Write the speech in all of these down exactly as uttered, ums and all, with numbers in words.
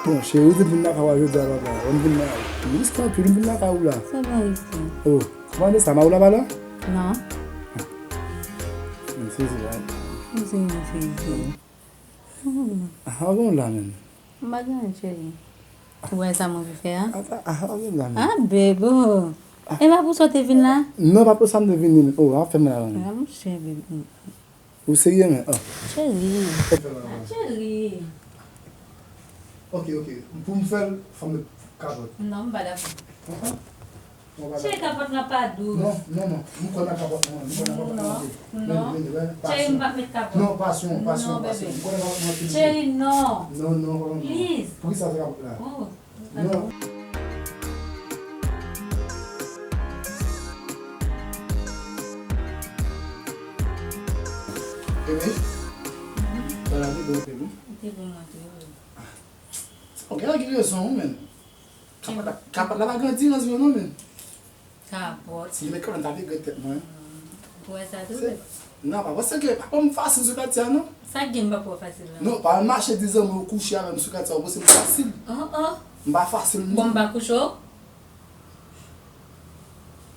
Bon, cheri, ou di m vin lakay ou a jodi a, papa. Ou vin la. M riske anpil, m vin lakay ou la. Sa pa riske. Oh, kòman de sa, ma ou la pa la? Non. M sezi la. M sezi, m sezi. Ah, ou la menm. M pa gen anyen, cheri. Ou wè sa m anvi fè a? Ah, ah, ah, ou la menm. Ah, bebe. E pa pou sa w te vin la? Non, pa pou sa m te vin. Oh, ap fè m la menm. Ah, monchè, bebe. Ou serye, men? Oh. Cheri. Ah, cheri. Ok, ok. Pou m fè l, fò m met kapòt. Non, m pa dakò. Cheri, kapòt la pa dous. Non, non, non. M konn nan kapòt mwen, m konn nan kapòt mwen. Non, non. Cheri, m pa met kapòt. Non, pasyon, pasyon, pasyon. M konn nan kapòt mwen. Cheri, non. Non, non, non. Please. Poukisa se kapòt la? Oh. Non. Bebe? Bagay li bon, bebe. Li te bon, mwen te wè. Bon, gen lè gen rezon, wi, men. Kapòt la, kapòt la pa grandi nan zye non, men. Kapòt. Si li met kapòt, m ta regrèt tèt mwen. Ou wè sa tou? Non, pa panse ke pa pou m fasil sou katye a, non. Sa k gen m pa pou w fasil la? Non, pa al mache di zanmi w kouche avè m sou katye a, ou panse m fasil? Oh, oh. M pa fasil, non. Bon, m pa kouche w?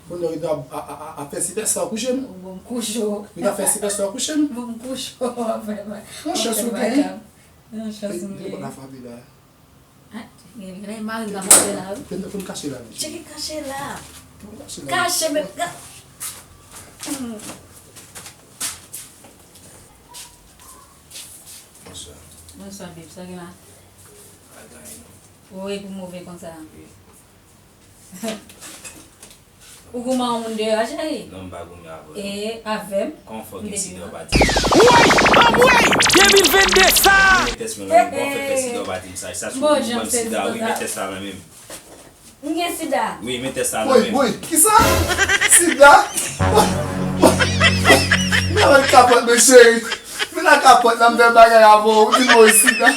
Kounye a, ou ta ap, a, a, a, ap fè sipèsta kouche m. Bon, m kouche w. Ou ta fè sipèsta kouche m. Bon, m kouche w, anfen, mwen. Yon chans ou genyen. Yon chans m genyen. Gen pòt la frape la. Ah, gen, gen mari m ap monte la, wi. Fè n, fè n kache la, mesye. Cheri, kache la. Fè n kache la. Kache, men, ka-, hmm. Bonswa. Bonswa, babe. Sa gen la? Pa gen anyen, non. Ou e pou move konsa? Wi. Ou goumen ak yon moun deyò a, cheri? Non, m pa goumen avè l. E avè m? Kòman fè w gen sida, w pa di m? Woy! Anmwey! De mil vennde sa! Mwen tès mwen, lè m bon fè fè sida, w pa di m sa. Sa sou ou ban m sida, wi, men tès la nan men m. M gen sida. Wi, men tès la nan men m. Woy, woy, kisa? Sida? Woy, woy, woy. Men kapòt mwen, cheri. Men kapòt la, m fè bagay avè w, ou di m woy sida.